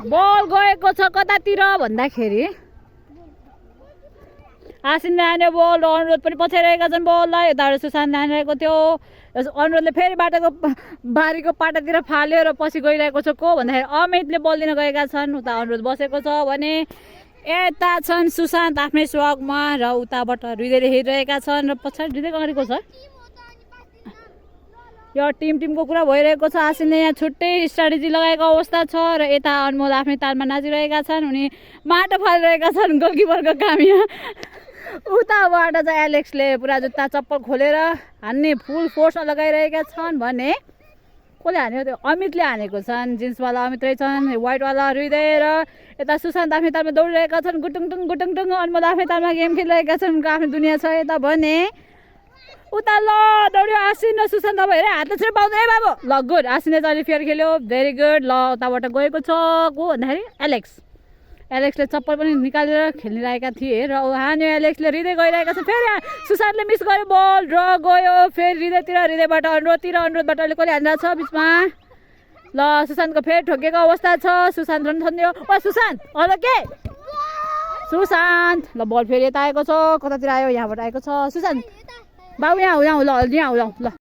बल गएको छ कतातिर भन्दाखेरि आसिन नान्यो बल र अनुरोध पनि पछाइरहेका छन् बललाई यताबाट सुशान्त नानिरहेको थियो अनुरोधले फेरि बारीको पाटातिर फाल्यो र पछि गइरहेको छ को भन्दाखेरि अमितले बल दिन गएका छन् उता अनुरोध बसेको छ भने यता छन् सुशान्त आफ्नै स्वगमा र उताबाट हृदयले हेरिरहेका छन् र पछाडि हृदय अगाडिको छ यो टिमको कुरा भइरहेको छ आसिनले यहाँ छुट्टै स्ट्राटेजी लगाएको अवस्था छ र यता अनमोल आफ्नै तालमा नाचिरहेका छन् उनी माटो फालिरहेका छन् गोलकिपरको काम यहाँ उताबाट चाहिँ एलेक्सले पुरा जुत्ता चप्पल खोलेर हान्ने फुल फोर्समा लगाइरहेका छन् भने कसले हान्यो त्यो अमितले हानेको छन् जिन्सवाला अमित रहेछन् व्हाइटवाला हृदय र यता सुशान्त आफ्नै तालमा दौडिरहेका छन् गुटुङ अनमोल आफ्नै तालमा गेम खेलिरहेका छन् उनको आफ्नो दुनियाँ छ यता भने उता ल दौड्यो आसिन र सुशान्त अब हेरे हात चाहिँ पाउँदैन है बाबु ल गुड आसिनले चाहिँ फेरि खेल्यो भेरी गुड ल उताबाट गएको छ को भन्दाखेरि एलेक्सले चप्पल पनि निकालेर खेलिरहेका थिए र हान्यो एलेक्सले हृदय गइरहेका छ फेरि सुशान्तले मिस गर्यो बल ड्र गयो फेरि हृदयबाट अनुरोधबाट अहिले कसले हानिरहेको छ बिचमा ल सुशान्तको फेरि ठोकेको अवस्था छ सुशान्त रन थन्दियो ओ सुशान्त अल के सुशान्त ल बल फेरि यता आएको छ कतातिर आयो यहाँबाट आएको छ सुशान्त बाबु यहाँ ल